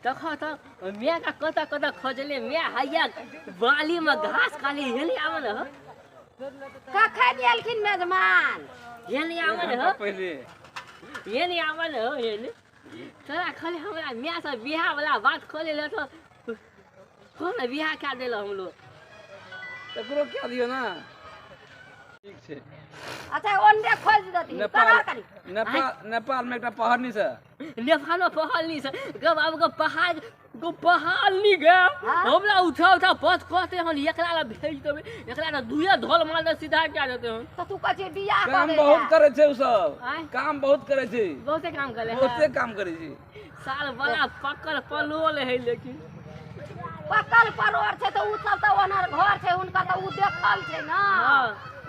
तखन त माय का कतऽ कतऽ खोजले माय हैया बाली में घास खाली हेली आवन हो। कखन एलखिन मेजमान? हेली आवन हो। पहिले हेली आवन हो हेली। तोरा खाली हमरा माय से बियाह वाला बात खोले ले तो कोन बियाह कए देल हम लोग। तकरो क्या दियो ना। ठीक छै। अच्छा ओन्ने खोज देती नेपाल नेपाल नेपाल में एकटा पहाड़नी से नेपाल में पहाड़नी से गब अब गब पहाड़ गो पहाड़नी गे हमरा उठा उठा पथ कहते हन एकरा ला भेज देबे एकरा ला दुए ढोल मार दे सीधा क्या देते हन। त तू कहै छै बियाह काम बहुत करे छै उ सब काम बहुत करे छै बहुते काम करे बहुते काम करे छै साल वाला पकड़ पलोल है लेकिन पकल परोर छै त उ सब त ओनर घर छै हुनका त उ देखल छै ना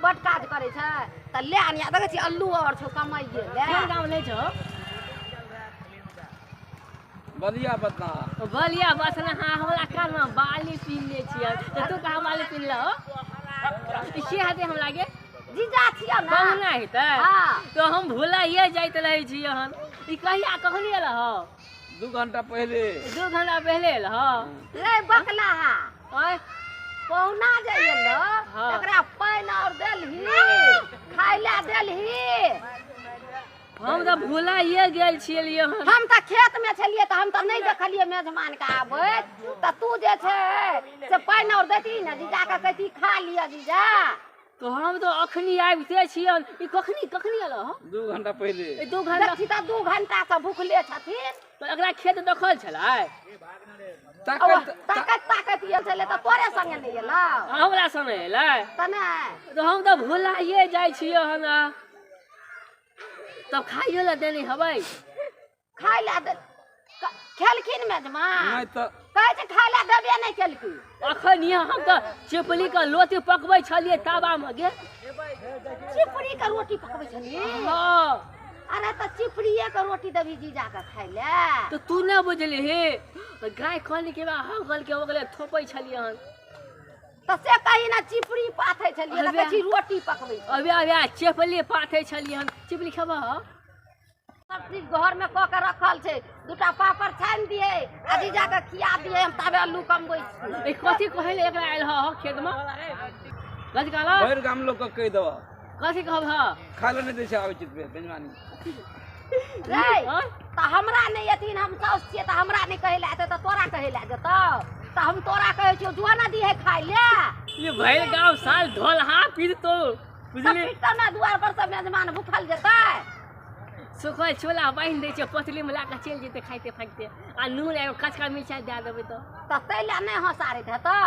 बड काज करे छै त ले आनिया देखै छी अल्लू और छौ कमाइए ले कोन गांव ले छौ? बलिया बतना बलिया बतना। हां हमरा कान में बाली पिनले छियै त तू कहां बाली पिनल हो? से हेतै हमरा के जीजा छियै ना कहना हेतै। हां तो हम भुलाइए जाइत रहै छियै हन। ई कहिया कखनी एल हो? 2 घंटा पहले। 2 घंटा पहले एल हो रे बकला। हा ओए पहुना जे एलो एकरा पानि और देलही खाइ ला देलही। हम त भुलाइए गेल छियै। हम त खेत में छलियै त हम त नहीं देखलियै मेजमान के आबैत त तू जे छै से पानि और देती ने जीजा के कहती खा लिअ जीजा। तो हम तो अखनी आबिते छियै। ई कखनी कखनी एल हो? 2 घंटा पहले। 2 घंटा देखी त 2 घंटा से भूखले छथिन। तो एकरा खेत देखल छलै? ताकत ताकत ताकत एल छलै त तोरे संगे नहि एलौ? हमरा संगे एलै त नहि। तो हम त भुलाइए जाइ छियै हन। तब खाइयो ला देने हबै? खाइ ला दे खेलखिन मेजमान? नहि त कहै छै खाइ ला देबे नहि केलखिन। अखन यहाँ हम त चिपली के लोटी पकबै छलियै तावा में गे। चिपरी के रोटी पकबै छलियै? हां। अरे त चिपरीए के रोटी देबही जीजा के खाइ ले। तो तू नहि बुझली हे गाय कहली के बा हम कहल के ओकरे थोपै छलियै हन। त से कही ना चिपरी पाथै छलियै त कहै छी रोटी पकबै। अबे अबे चिपली पाथै छलियै हन। चिपली खेबह? सब चीज घर में क के रखल छै। दूटा पापड़ छानि दिए आ जीजा के खिया दिए हम ताबे अल्लू कमबै छी। ए कथी कहै ले एकरा आयल ह खेत में? कथी कहल? भरि गाम लोग के कहि देबह। कथी कहब? खाइ ले नहि दै छै आबै छै बेजमानी रे। त हमरा नहि एथिन हम साउस छियै त हमरा नहि कहै ले एतै त तोरा कहै ले जेतौ? त हम तोरा कहै छियौ जो ना दिहे खाइ ले। ये भरि गाँव साल ढोल हा पीटतो बुझली? पीटतो ना दुआर पर सब मेजमान भूखल जेतै। सुखल छोला बान्हि दै छै पतली में लए कऽ चलि जेतै खाइते फाइते आ नून एगो कचका मिरचाइ दए देबै त तै लए नहि हँसारैत हेतौ?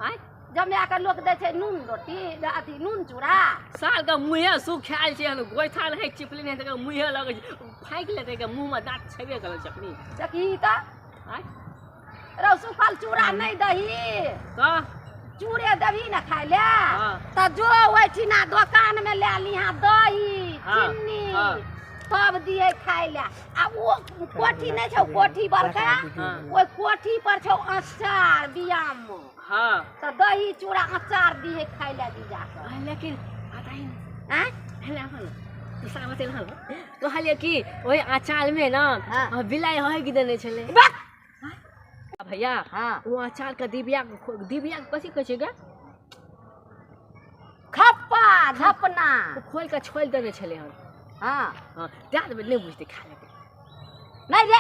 आँय जमा के लोक दै छै नून रोटी अथी नून चूड़ा। साल के मुँहे सुखायल छै हन गोइठा नहि चिपली नहि तऽ मुँहे लगै छै फाँकि लेतै के मुँह में दाँत छेबे करै छै अखनी। देखही त आँय रौ सुखल चूड़ा नहि दही त चूड़े देबही ने खाइ ले त जो ओहिठिना दोकान में लए लिहा दही चिन्नी तब दिए खाइ ले। आ ओ कोठी नहि छौ कोठी बड़का ओहि कोठी पर छौ अचार बियाम में। हां त दही चूड़ा अचार दिए खाइ ले जीजा के। लेकिन बताही आँ हेला हन दूसरा बतेल हन कहलियै कि ओहि अचार में ना बिलाइ हगि देने छलै भैया। हां ओ अचार के दिबिया दिबिया कथी कहै छै गे? खप्पा झपना खोल के छोड़ि देने छलै हन। हां हां दए देबै नहि बुझतै खा लेतै। नहि रे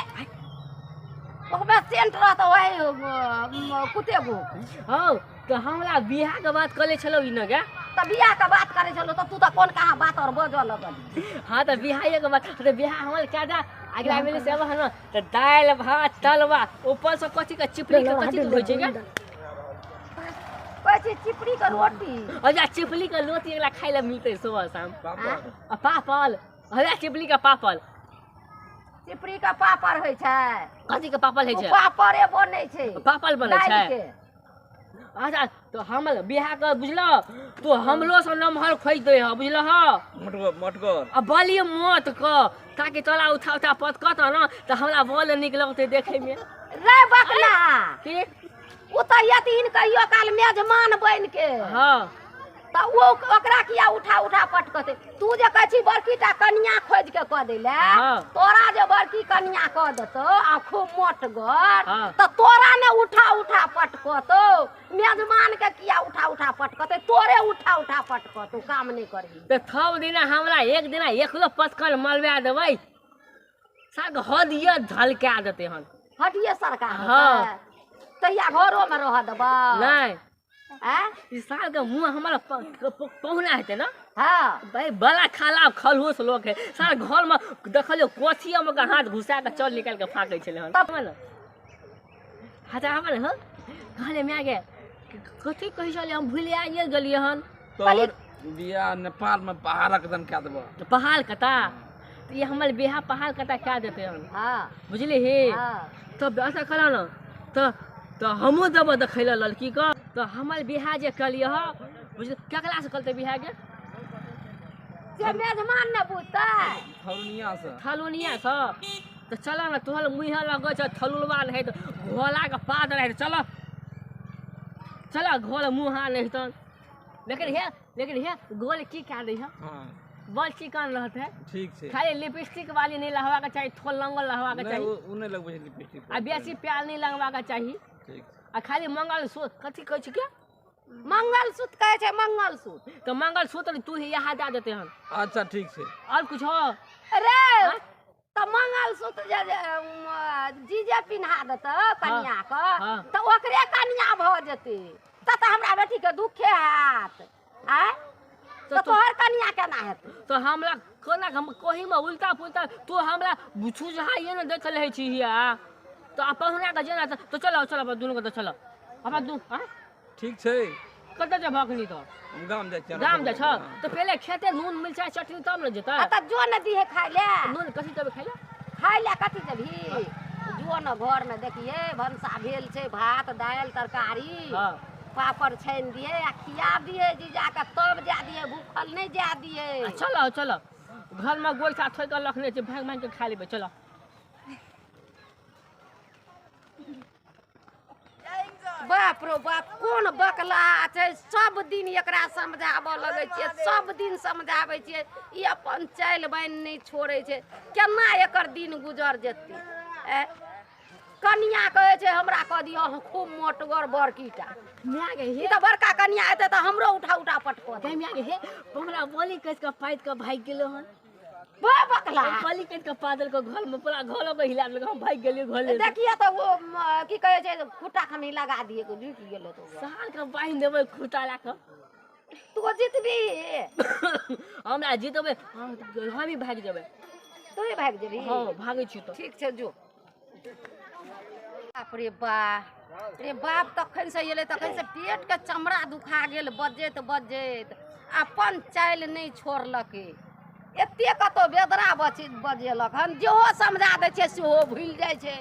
ओकरा सेंट रहत ओहि कुते गो। हौ तऽ हमरा बियाह के बात कले छलौ ई न गे? त बियाह के बात करै छलौ त तू त कोन कहाँ बात और बजऽ लगली। हां त बियाहे के बात त बियाह हमर कए दे अगला महीने से अबह न त दालि भात तलवा ऊपर से कथी के चिपरी के कथी के होइ छै गे? कहै छै चिपरी के रोटी। अच्छा चिपली के रोटी एकरा खाइ ले मिलतै सुबह शाम। आ पापड़ अच्छा चिपली के पापड़। चिपरी के पापड़ होइ छै? कथी के पापड़ होइ छै? पापड़े बनै छै। पापड़ बनै छै? अच्छा तो हमर बियाह के बुझलो तो हमरो से नमहर खोजि दै ह बुझलो ह मोटगर मोटगर आ बलिए मत क ताकि तोरा उठा उठा पतकत न त हमरा बल नीक लगतै देखै में। रे बकला की उ त यतीन कहियो काल मेजमान बनि के। हां तऽ ओ ओकरा किया उठा उठा पटकतै? तू जे कहै छी बड़की टा कनिया खोजि के कऽ दै लए, तोरा जे बड़की कनिया कऽ देतौ आ खूब मोटगर, तऽ तोरा ने उठा उठा पटकतौ। मेजमान के किया उठा उठा पटकतै? तोरे उठा उठा पटकतौ, काम नहि करही। तऽ सब दिना हमरा एक दिना एकलो पटकन मलबा देबै, साग हदिया झलका देतै हन। हटिए सरकार। हाँ। तहिया घरो में रह देबऽ? नहीं। आँय? ई साल के मुँह हमारा पहुना हेतै ना। हाँ। भाई बड़ा खाला खलहोस लोग है साल घर में देखलियो कोथी हम के हाथ घुसा के चल निकाल के फाकै छलै हन। तब न अच्छा हमर हन कहले माय गे कथी कहै छलै हम भूलि आइए गेलियै हन। तोहर बियाह नेपाल में पहाड़क दन कए देबऽ। तऽ पहाड़ कता तऽ ई हमर बियाह पहाड़ कता कए देतै हन। हाँ। बुझली ही? हाँ। तब ऐसा करा न तऽ हमहूँ देबऽ देखै लए लड़की के। तऽ हमर बियाह जे कलियै ह बुझल केकरा से करतै बियाह गे? से मेजमान ने बुझतै। थलुनिया से। थलुनिया से? तऽ चल ने तोहर मुँह लगै छौ थलुलवा नहि तऽ घोलाके पात रहै। चल चल घोल मुँह नहि तहन। लेकिन हे गोल की कए दै है? हाँ। बड़ चिकन रहतै। ठीक छै। खाली लिपस्टिक वाली नहीं लगवाके चाही, थोड़ लंगल लगवाके नहि चाही। ओ नहि लगबै छै लिपस्टिक। आ बेसी प्यार नहीं लगवाके चाही। ठीक। आ खाली मंगलसूत्र कथी कहै छै के? मंगलसूत्र कहै छै, मंगलसूत्र। तऽ मंगलसूत्र तू ही यहाँ दए देतै हन। अच्छा ठीक छै। और कुछ हो? अरे तऽ मंगलसूत्र जे जीजे पिन्हा देतौ कनिया के तऽ ओकरे कनिया भऽ जेतै। तऽ हमरा बेटी के दुखे हैत। आँय? तऽ तोहर कनिया केना हेतै? तऽ हमरा कोना हम कही में उल्टा पुल्टा तू हमरा सुझाइए ने देखल रहै छी हिया। तऽ पहुना के जेना तऽ चलो चलो अपन दुनू के तऽ चलो अपन दू। आँय? ठीक छै। कतऽ जेबह अखनी तऽ? हम गाम जाइ छियै। गाम जाइ छह? तऽ पहिले खेते नून मिरचाइ चटनी तब ने जेतै। आ तऽ जो ने दिहे खाइ लए। नून कथी देबै खाइ लए? खाइ लए कथी देबही? जो ने घर में देखिए भनसा भेल छै, भात दालि तरकारी। हाँ। पापड़ छानि दिए आ खिया दिए जीजा के, तब जा दिए, भूखल नहीं जा दिए। चलो चलो घर में गोइठा थोड़ि कऽ रखने छै, भागि भागि कऽ खा लेबै। चलो। बाप रो बाप कोन बकला छै, सब दिन एकरा समझाबऽ लगै छियै, सब दिन समझाबै छियै, ई अपन चालि बानि नहि छोड़ै छै। केना एकर दिन गुजर जेतै? कनिया कहै छै हमरा कऽ दिअ खूब मोटगर बड़कीटा। माय गे हे। ई तऽ बड़का कनिया हेतै तऽ हमरो उठा उठा पटकत। माय गे हे, हमरा बोली कसि कऽ पाति कऽ भागि गेलौ हन। बा बकला। बोली कसि कऽ पादल के घर में पूरा घर में हिला देलकै, हम भागि गेलियै घर ले। देखिए तऽ ओ की कहै छै खुट्टा खनी लगा दिए, झुकि गेलै तऽ। साल के बान्हि देबै खुट्टा लए कऽ। तू जितबी? हमरा जितबै, हम ही भागि जेबै। तू ही भागि जेबही? हँ भागै छी तऽ। ठीक छै जो। बाप रे बाप रे बाप, तखन से एलै तखन से पेट के चमड़ा दुखा गेल बजैत बजैत, अपन चालि नहि छोड़लकै। एते कतौ बेदरा बजेलक हन, जेहो समझा दै छै सेहो भूलि जाइ छै।